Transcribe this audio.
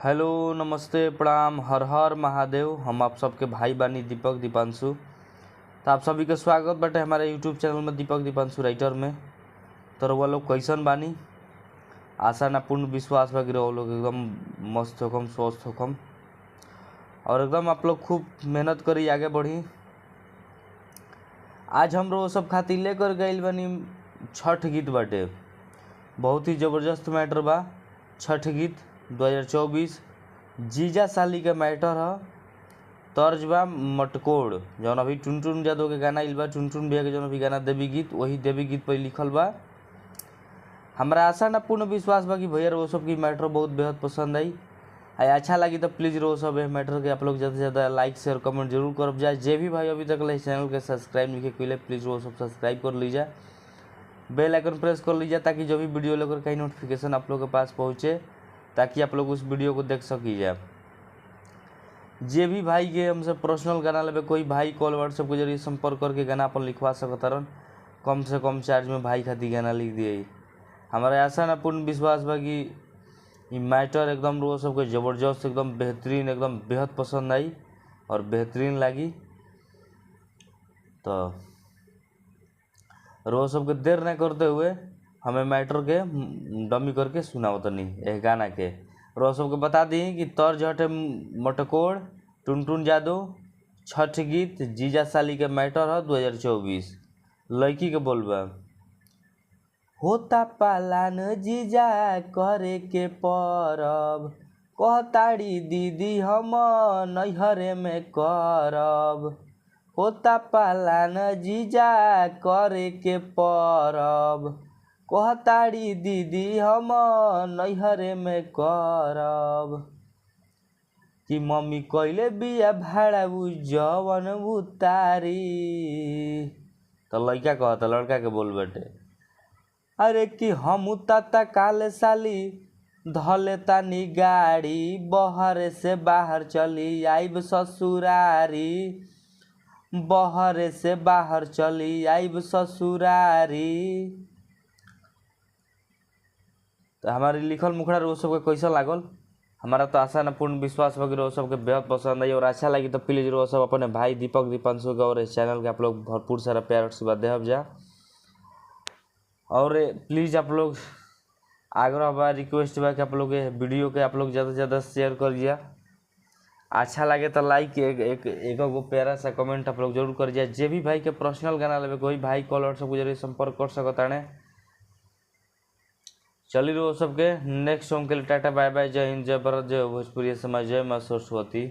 Hello नमस्ते प्रणाम हर हर महादेव। हम आप सबके भाई बानी दीपक दीपांशु। तो आप सभी के स्वागत बाटे हमारे यूट्यूब चैनल में दीपक दीपांशु राइटर में। तो रउआ लोग कैसन बानी? आशा ना पूर्ण विश्वास बा कि रउआ लोग एकदम मस्त होखम, स्वस्थ होखम और एकदम आप लोग खूब मेहनत करी आगे बढ़ी। आज हम लोग सब खातिर लेकर गइल बानी छठ गीत बाटे, बहुत ही ज़बरदस्त मैटर बा। छठ गीत 2024 जीजा साली के मैटर ह। तर्ज बा मटकोड़, जौन अभी टुनटुन यादव के गाना आइल बा, टुनटुन भैया के जौन अभी गाना देवी गीत, वही देवी गीत पर लिखल बा। हमरा आशा ना पूर्ण विश्वास बा कि भैया वो सब की मैटर बहुत बेहद पसंद आई। अच्छा लगी तो प्लीज़ रो सब मैटर के आप लोग ज़्यादा से ज़्यादा लाइक शेयर कमेंट जरूर करब जाए। जे भी भाई अभी तक ले चैनल के सब्सक्राइब नहीं कैले प्लीज़ वो सब सब्सक्राइब कर लीजिए, बेल आइकन प्रेस कर लीजिए ताकि जो भी वीडियो लेकर कहीं नोटिफिकेशन आप लोग के पास पहुँचे, ताकि आप लोग उस वीडियो को देख सकीजिए। जे भी भाई के हमसे पर्सनल गाना लेवे कोई भाई कॉल व्हाट्सएप के जरिए संपर्क करके गाना अपन लिखवा सकता, कम से कम चार्ज में भाई खातिर गाना लिख दिए। हमारा ऐसा ना पूर्ण विश्वास बा कि ये मैटर एकदम रोज सबके ज़बरदस्त एकदम बेहतरीन एकदम बेहद पसंद आई और बेहतरीन लगी। तो रोज सबके देर न करते हुए हमें मैटर के डमी करके सुनाओ तनी एक गाना के। रोज सबके बता दी कि तर्ज हटे मटकोड़, टुनटुन यादव, छठ गीत, जीजा साली के मैटर है 2024। लड़की के बोलबा होता पालन जीजा करे के परब, कहताड़ी दीदी हम नैहरे में करब। होता पालन जीजा करे के परब, कहताड़ी दीदी हम नैहरे में करब। कि मम्मी कैले बिया भाड़ा उ जवन उतारी। तो लड़का कहता लड़का के बोल बेटे, अरे कि हम ताता काल साली धले तानी गाड़ी, बहरे से बाहर चली आइब ससुरारी, बहरे से बाहर चली आइब ससुरारी। तो हमारे लिखल मुखड़ा रोज सबके कैसा लागल? हमारा तो आशा न पूर्ण विश्वास वगैरह रोज सबके बेहद पसंद आई और अच्छा लगी तो प्लीज़ रोज सब अपने भाई दीपक दीपांशु के और इस चैनल के आप लोग भरपूर सारा प्यार और आशीर्वाद देहब जा। और प्लीज़ आप लोग आग्रह बा, रिक्वेस्ट बा कि आप लोग वीडियो के आप लोग ज़्यादा से ज़्यादा शेयर कर दिया। अच्छा लगे तो लाइक एक एक एक गो प्यारा सा कमेंट आप लोग जरूर कर दिया। जे भी भाई के पर्सनल गाना लेवे कोई भाई कॉल व्हाट्सएप के जरिए संपर्क कर सकता है। चली रहो सबके नेक्स्ट सॉन्ग के लिए टाटा बाय बाय, जय हिंद, जय भारत, जय भोजपुरी समाज, जय माँ सरस्वती।